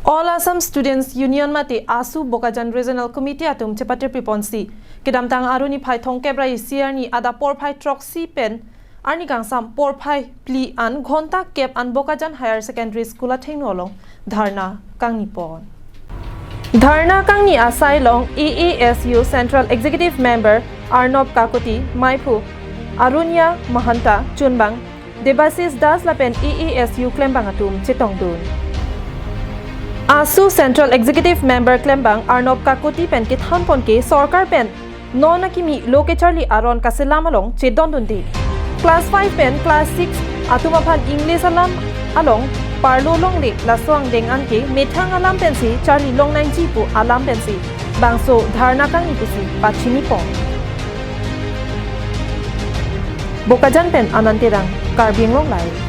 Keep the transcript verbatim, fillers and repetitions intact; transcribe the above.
All Assam Students Union mate AASU Bokajan Regional Committee atum chepatirpi ponsi, kedamtang Arni phai thomkep ra isi arni adap porphai throksi pen arni kangsam porphai phli an ghonta kep an Bokajan Higher Secondary School athengno along dharna kangni pon. Dharna kangni asai along AASU Central Executive Member Arnob Kakuti, Meiphu Arunya Mahanta, Chunbang Debashish Das lapen AASU klembang atum chetongdun. AASU Central Executive Member klembang Arnob Kakuti pen kethan pon ke sorkar pen non akimi lo kecharli aron kaselam along chedondunde. Class five pen class six atum aphan English alam along parlo longle, laso angdeng anke methang alam pensi charli long nangji pu alam pensi bangso dharna kangni pusi pachini pon. Bokajan pen Anand Terang, Karbi Anglong Live.